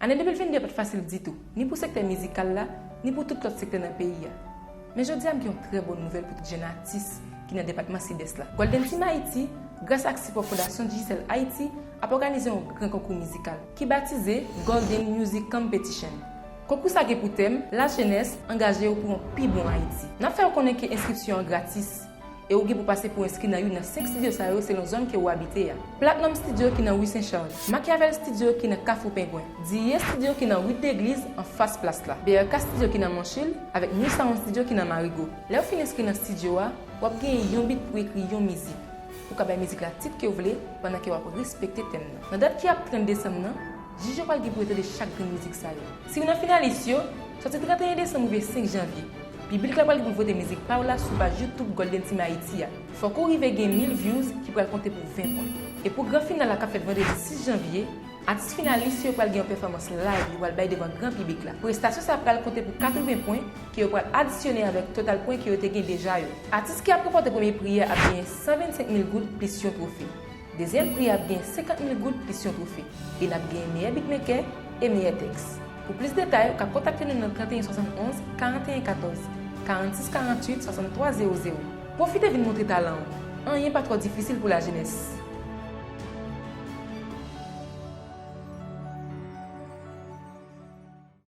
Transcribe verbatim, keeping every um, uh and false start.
Ane de mil venndde a pa t fasil ditou, ni pou sektè mizikal la, ni pou tout lòt sektè nan peyi a. Men jodi a, m gen yon trè bon nouvèl pou tout jèn atis ki nan depatman Sidès la. Golden Team Haïti, gras ak sipò Fondasyon Digicel Haïti, ap òganize yon gran konkou mizikal ki batize Golden Music Competition. Konkou sa gen pou tèm Lajenès, angaje w pou yon pi bon Ayiti. N ap fè w konnen ke enskripsyon an gratis e ou gen pou pase pou enskri nan youn nan senk estidyo sa yo selon zòn ke ou abite a. Platinum Studio ki nan Ri Sen Chaj, Machiavel Studio ki nan Kafou Pengwen, D A Studio ki nan wout Legliz anfas plas la, B R K Studio ki nan Monchil, avèk New Sound Studio ki nan Marigo. Lè w fin enskri nan estidyo a, w ap genyen yon bit pou ekri yon mizik. Ou ka bay mizik la tit ke w vle pandan ke w ap respekte tèm nan. Nan dat ki ap trant desanm nan, jij yo pral gen pou yo tande chak grenn mizik sa yo. Si w nan finalis yo, sòti trannteyen desanm rive senk janvye, piblik la pral gen pou l vote mizik pa w la sou paj YouTube Golden Team Haïti a. Fòk ou rive gen mil views ki pral konte pou ven pwen. E pou gran final la k ap fèt vandredi sis janvye, atis finalis yo pral gen yon pèfòmans live yo pral bay devan gran piblik la. Prestasyon sa a pral konte pou katreven pwen ke yo pral adisyone avèk total pwen ke yo te gen deja yo. Atis ki ap ranpòte premye pri a ap genyen san vennsenk mil goud plis yon twofe. Dezyèm pri a ap genyen senkant mil goud plis yon twofe. E n ap genyen meyè beatmaker e meyè tèks. Pou plis detay, ou ka kontakte nou nan trannteyen swasannonz, karanteyen katòz, karannsis karannwit, swasanntwa zewo zewo. Pwofite vin montre talan w. Anyen pa twò difisil pou lajenès.